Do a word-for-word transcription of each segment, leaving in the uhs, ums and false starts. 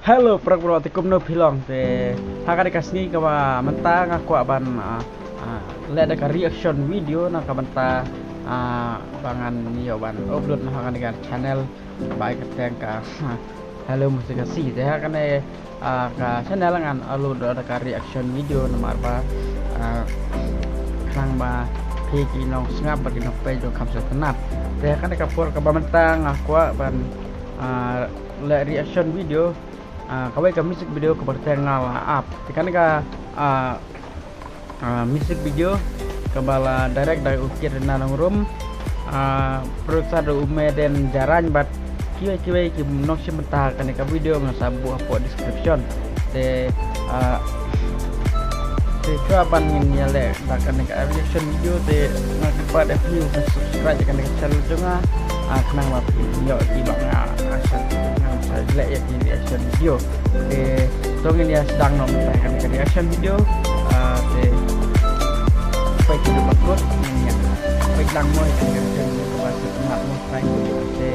Hello, pyrkhat kumno phi long te. Ha kane ka sngi kaba mynta nga kwah ban, ah, ah, leh da ka reaction video na ka bynta, ah, ba ngan ïoh ban upload na ha kane ka channel ba ai kyrteng ka, ah, Hello Musik Khasi. Te ha kane, ah, ka channel ngan upload da ka reaction video namar ba, ah, khnang ba phi ki nongsngap bad ki nongpeit jong kham sngewtynnat. Te ha kane ka por kaba mynta nga kwah ban, ah, leh reaction video, ah, kawei ka music video kaba kyrteng Nga La Ap. Te kane ka, ah, ah, music video kaba la direct da u Kirina Nongrum, ah, producer da u Meden Jarain bad kiwei kiwei ki nongshim bynta kane ka video nga sa buh hapoh description. Te, ah, te shuwa ban ngin ïaleh da kane ka reaction video te nga kyrpad ïa phi ban subscribe ïa kane ka channel jong nga, ah, khnang ba phin ïoh ki ba nga, ah, sa, nga sa leh ïa ki reaction video. Te to ngin ïa sdang noh mynta ïa kane ka reaction video. Ah, te peit ki ba kut ngin ïa peit lang mo ïa kane ka reaction video kaba sngewtynnat mo. Te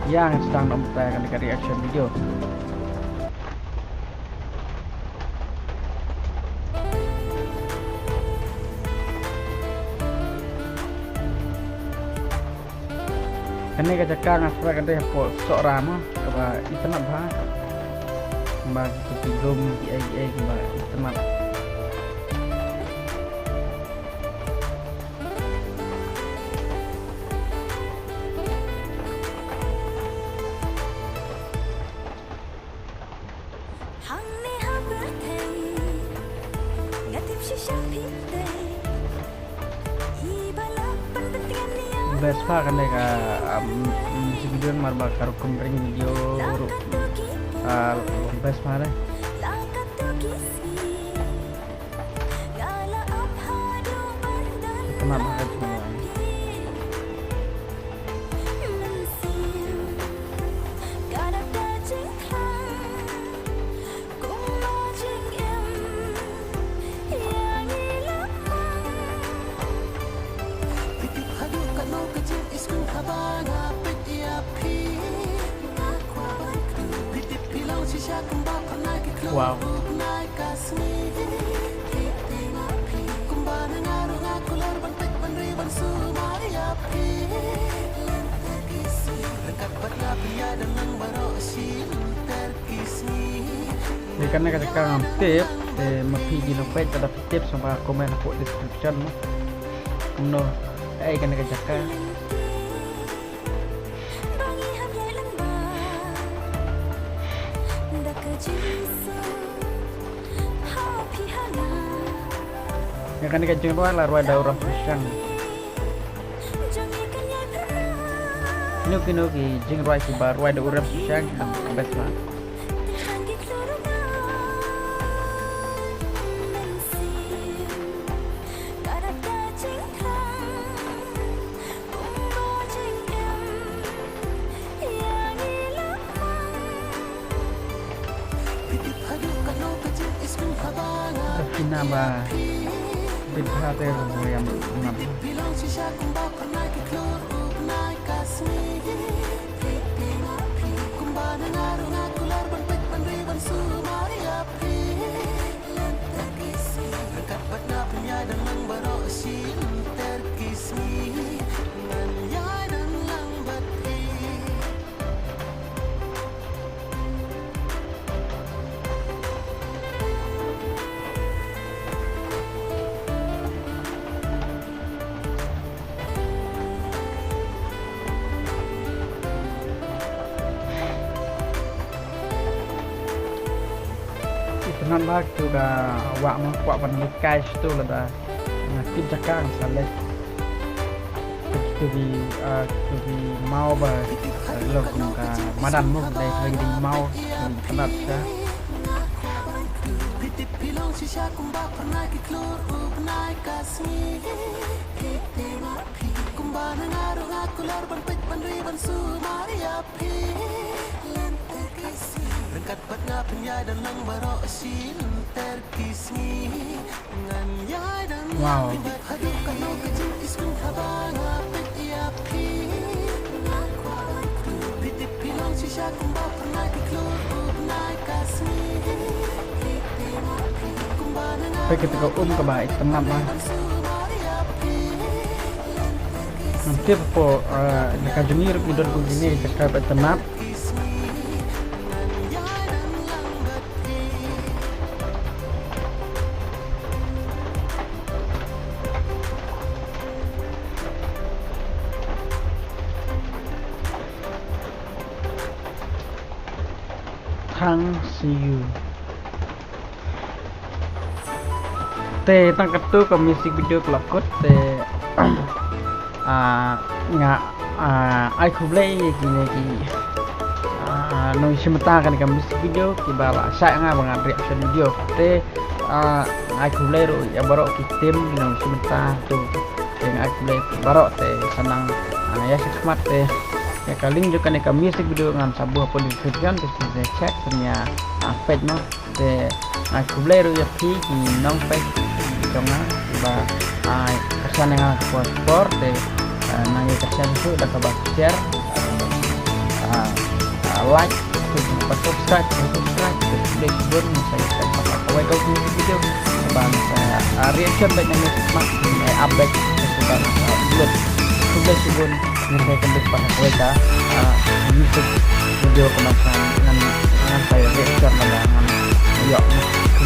ïa ngan sdang noh mynta ïa kane ka reaction video. Kane ka jaka nga sngewbha ka dei hapoh Sohra mo, kaba itynnat bha. Ba ki lum ki ei ei kiba itynnat. Hangne ha pyrthei nga tip shisha phi dei hi ba la pynbynta ïa nga. Best pa kane ka, um, music video namar ba ka rukom ring video ruh, ah, best pa re. Kane ba ka jingwan. Wow. Te kane ka jaka ngam tip, te ma phi ki nongpeit lada phi tip sngewbha comment hapoh description mo. Kumno, eh, kane ka jaka. Ïa kane ka jingrwai la rwai da u Ramsushang. Kino kino ki jingrwai kiba rwai da u Ramsushang ki dang best man. Ka Fina ba bit bha te ruh ïa ngam. Itynnat bha kito ka wah mo, kwah ban leit kai shatu lada nga tip jaka nga sa leit. Kito ki, ah, kito ki maw ba, ah, long kum ka madan mo, dei kito ki maw, kito ki pynat sha. Wow. Kita ka um kaba itynnad ma. Ngam tip hapoh, eh, na ka jong ngi ruh ngi don kum kine ki jaka ba itynnad. Thanks you. Te tang katto ka music video ka la kut te, ah, nga, ah, ai khublei ïa kine ki, ah, nongshim bynta kane ka music video kiba la shah ïa nga ba ngan reaction video. Te, ah, ai khublei ruh ïa baroh ki team nongshim bynta tu. Te nga ai khublei baroh te sa nang, ah, ïa shakhmat te ïa ka link jong kane ka music video ngan sa buh hapoh description te phi check phin ïa, ah, peit noh. Te nga ai khublei ruh ïa phi ki nongpeit jong nga ba, ah, kyrshan ïa nga por por te, ah, nang ïa kyrshan shuh da kaba share, ah, ah, like, khublei subscribe, subscribe, khublei shibun, ngin sa ïa sdang pat ha kawei ka video kaba ngin sa, ah, reaction beit na ngi, mat, eh, update kaba ngin sa upload. Khublei shibun. Ngin sa ïakynduh pat ha kawei ka, ah, YouTube video kaba ngan, ngan, ngan sa ïa reaction lada ngan ïoh.